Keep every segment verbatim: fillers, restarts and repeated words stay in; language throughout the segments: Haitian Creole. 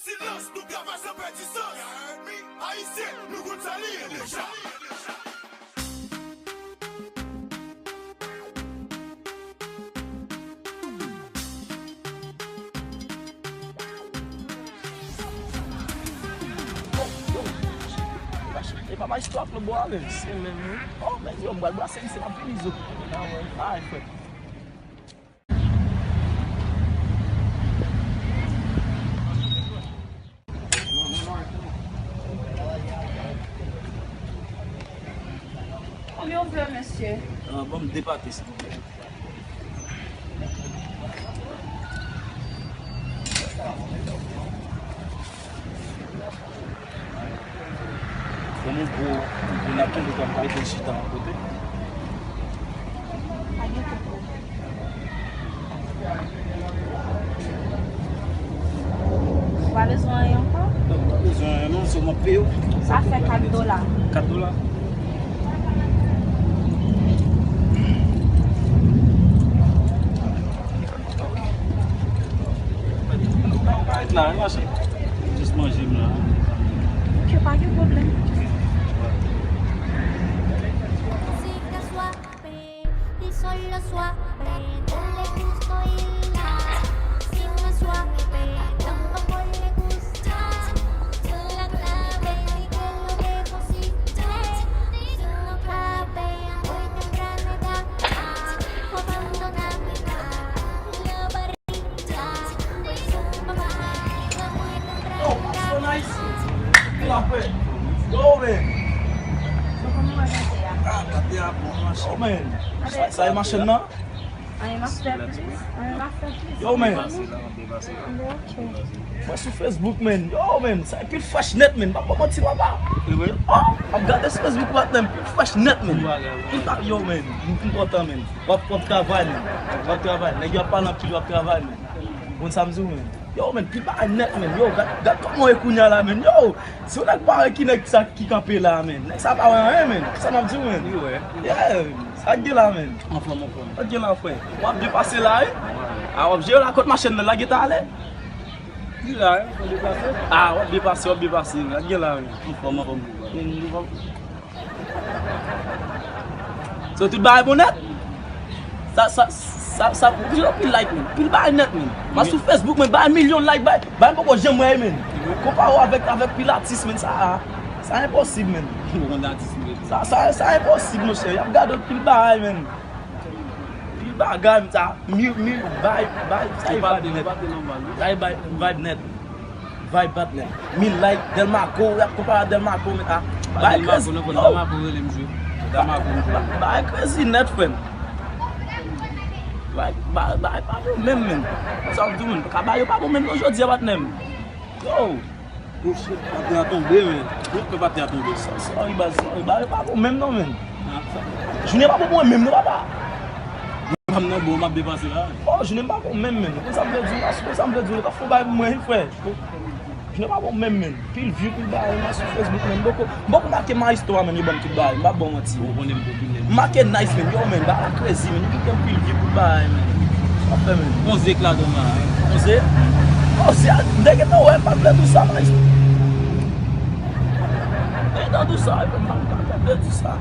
Silans, nou travay san pèdi sans. Ayisyen, nou konn sa li ye deja. E pa Maestro ak Lobo a menm. Se menm wi. Oh, men yo, m pral brase misye, m ap vini zo. Ay, frè. Konbyen w vle, mesye? Ah, ban m de pate, silvouplè. Ban m yon gwo, yon gwo napkin, nou ka mete l chita yon kote. Pa gen pwoblèm. Ou pa bezwen anyen ankò? Non, m pa bezwen anyen non, se w m ap peye w. Sa fè kat dola. Kat dola? Parèt la, mache. Jis manje m la. Ok, pa gen pwoblèm. Yo, Pastor Nice. Ki l ap fè? Yo, men. Ah, gade a bon, mache. Yo, men. Sa, sa e machann nan? Anyen m ap fè plis. Anyen m ap fè plis. Yo, men. Ok. Mwen sou Facebook, men. Yo, men. Sa e pil fresh nèt, men. Pa, pa manti, papa. E vre? Oh, m ap gade sou Facebook, patnè m. Pil fresh nèt, men. Yo, men. M, m kontan, men. W ap, w ap travay, men. W ap travay. Nèg yo ap pale anpil, w ap travay, men. Konn sa m di w, men. Yo, men, pi bagay nèt, men. Yo, gad, gad kòman w ye kounye a la, men. Yo, si yon nèg parèy ki nèg sa ki kanpe la, men. Nèg sa pa wè anyen, men. Sa m ap di w, men. Li wè. Yeah, sa k gen la, men. Anfòm, anfòm. Sa k gen la, frè? W ap byen pase la, wi. A, w ap jere la, kot machann nan, lage talè. Li la, wi, w ap byen pase. A, w ap byen pase, w ap byen pase, wi. Sa k gen la, wi. Anfòm, anfòm. Men, nou pa So, tout bagay bon nèt. Sa, sa, sa, sa, ou vle pil like, men. Pil bagay nèt, men. Mwen sou Facebook, men, bagay milyon like, bagay, bagay m poko janm wè, men. Konpare w avèk, avèk pil atis, men, sa, sa enposib, men. Ou konn atis, men. Sa, sa, sa enposib, monchè. Y ap gade w pil bagay, men. Pil bagay, men, sa, mil, mil, bay, bay, sa e vibe nèt. Sa e bay, vibe nèt. Vibe patnè. Mil like, Delmaco, y ap konpare a Delmaco, men a. Bagay crazy. Delmaco, non, Delmaco rele m jwe. Delmaco m jwe. Bagay crazy nèt, frè m. Bagay, bagay, bagay pa bon menm, men. Sa m di w, men. Ka bagay yo pa bon menm, non, jodi a, patnè m. Yo! Oh shit, pate a tonbe, men. Tout pate a tonbe. Sorry, baz, sorry, bagay yo pa bon menm, non, men. Jounen pa bon pou mwen menm, non, papa. Mwen pa m nan bon, m ap depase la. Oh, jounen pa bon menm, men. Konn sa m vle di w, konn sa m vle di w, nou ka fè yon bagay pou mwen, wi, frè. Jounen pa bon menm, men. Pil view, pil bagay, men sou Facebook, men. M poko, m poko make Maestro a, men, yo ban m tout bagay. M pa ba w manti. Ou konnen m popilè. M make Nice, men. Yo, men, bagay la crazy, men. Yo kite m pil view, pil bagay, men. Sa fè, men. Onz ek ladan la. Onz ek? Onz ek, m te gentan wè, m pa t vle di w sa, Maestro. M te gentan di w sa, m pa, m pa t vle di w sa.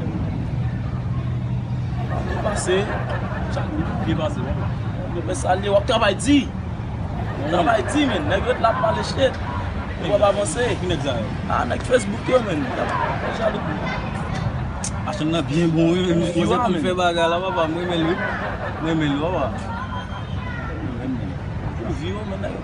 Byen pase, chak moun byen pase, papa. Yo fè sa l ye, w ap travay di. Travay di, men. Nèg yo t la ap pale shit. Yo p ap avanse. Ki nèg sa yo? Ah, nèg Facebook yo, men. Y ap fè jalou. Machann nan byen bon, wi, men. Yo konn fè bagay la, papa. M renmen l, wi. M renmen l, papa. M renmen l. Pou vi yo, men, nèg.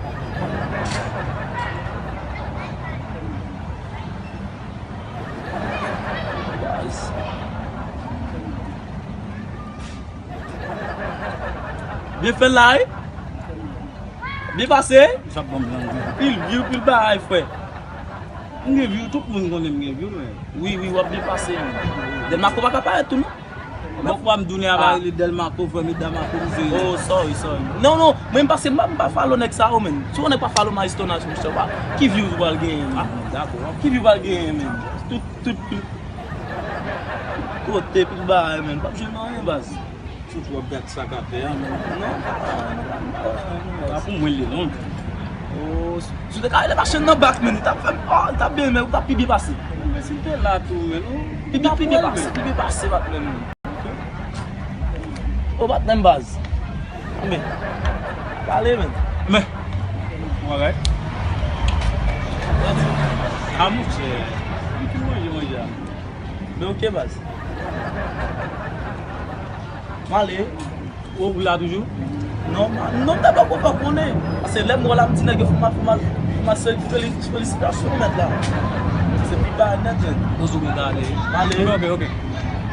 Byen fè l la, wi. Byen pase. Pil view, pil bagay, frè. M gen view, tout moun konnen m gen view, men. Wi, wi, w ap byen pase, men. Delmaco pa ka parèt tou, non. Bon, fwa m tounen a pa rele Delmaco, frè m, e Damako m se. Oh, sorry, sorry. Non, non, mwen m pase, m pa, m pa follow nèg sa yo, men. Si yon nèg pa follow Maestro Nice, monchè, pa, ki views ou pral genyen, men? Ah, dakò. Ki view ou pral genyen, men? Tout, tout, tout. Kote, pil bagay, men. Pa jwenn anyen, baz. Sou w ap gad sa k atè a, men. Non, pa, pa, pa, pa, pa, pa. Pa pou mwen, li, non. Oh, si w te ka rele machann nan bak, menn, ou t ap fè m, oh, li t ap byen, men ou t ap pi byen pase. Men si l te la tou, menn, ou Pi byen, pi byen pase, pi byen pase, bak, menn. Oh, bak, menn, baz. Men. Pale, menn. Men. Alright. A, monchè. Li fin manje, manje a. Men, ok, baz. M ale. Ou la toujou? Non, ma- non, m ta poko fè w konnen. Paske lè m wè la, m di nèg yo fò m al, fò m al, fò m al seli-, feli-, felisitasyon mèt la. Se pi ba nèt, menn. Poze w mwen gade. M ale. Ok, ok, ok.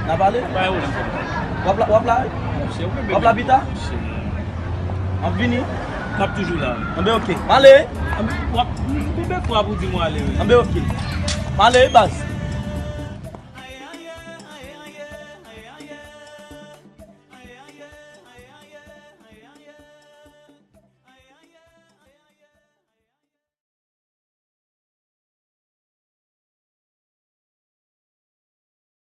N ap ale? Pa gen pwoblèm, frè. W ap la, w ap la? Monchè, w ap la pita? Monchè. M ap vini. M ap toujou la. Anben, ok. M ale. Anben, w ap, konbyen fwa pou di mwen ale, wi? Anben, ok. M ale, baz.